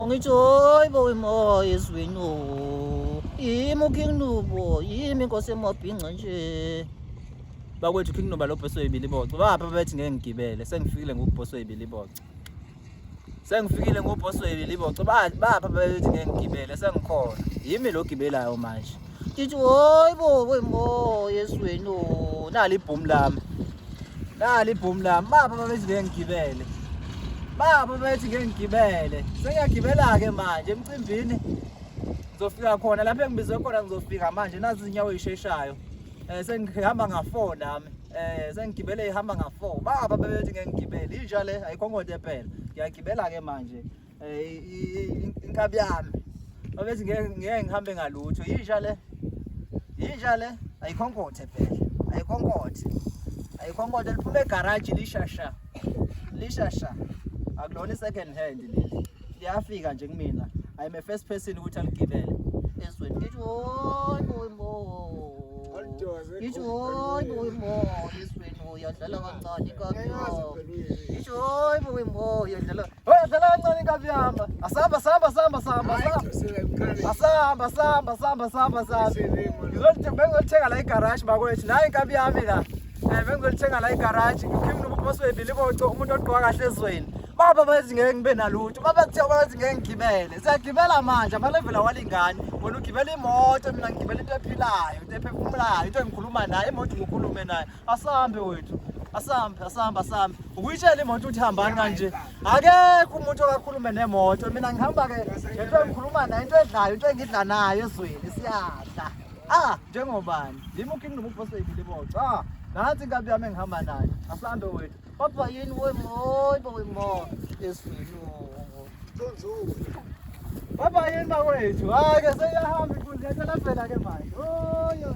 Ngithi hayi bo imoya ezweni o. Yimi uKing Nubo, yimi inkosi emabhinca nje. Bakwethu King Nuba lo bhoso yibiliboco. Bapha bethi ngeke ngigibele, sengifikile ngubhoso yibiliboco. Sengifikile ngubhoso yibiliboco. Bapha bethi ngeke ngigibele, sengikhona. Yimi lo gibelayo manje. Ngithi hayi bo wemoya ezweni o. Nali ibhomu lami. Nali ibhomu lami. Bapha babethi ngeke ngigibele. Baba bethi ngeke ngigibele. Sengiyagibela-ke manje emcimbini. Ngizofika khona lapho engibizwe khona ngizofika manje nazi izinyawo ezisheshayo. Eh sengihamba nga-4 nami. Eh sengigibele ihamba nga-4. Baba bebethi ngeke ngigibele. Inja le ayikhonkote phela. Ngiyagibela-ke manje. Eh inkabi yami. Babethi ngeke ngeke ngihambe ngalutho. Yinja le. Yinja le ayikhonkothe phela. Ayikhonkothe. Ayikhonkothe liphuma egaraji lishasha. Lishasha. Akulona i-second hand leli. Liyafika nje kumina. I'm a first person ukuthi aligibele. Ezweni ngithi hayi boy mo. Ngithi hayi boy mo ezweni uyadlala kancane inkabi yami. Ngithi hayi boy mo uyadlala. Hey dlala kancane inkabi yami. Asamba samba samba samba samba. Asamba samba samba samba samba. Ngizolithenga la igaraji bakwethu. Nayi inkabi yami la. Eh bengizolithenga la igaraji. Ngikhimna ubuphoso webiliboco umuntu ogqoka kahle ezweni. Baba bathi ngeke ngibe nalutho. Baba kuthiwa bathi ngeke ngigibele. Siyagibela manje ama-level awalingani. Wena ugibela imoto mina ngigibela into ephilayo, into ephefumulayo, into engikhuluma nayo, imoto ngikhulume nayo. Asambe wethu. Asambe, asambe, asambe. Ukuyitshela imoto ukuthi hambani kanje. Akekho umuntu okakhulume nemoto. Mina ngihamba ke ngento engikhuluma nayo, into edlayo, into engidla nayo ezweni siyadla. Ah, njengobani? Yimi uKing Nomuboso ibiliboco. Ah, nansi inkabi yami engihamba nayo. Asambe wethu. Baba yini we mo, we mo. Ezweni. Baba yini bakwethu? Hayi ke seyahamba inkundla yathela phela ke manje. Oh, yo.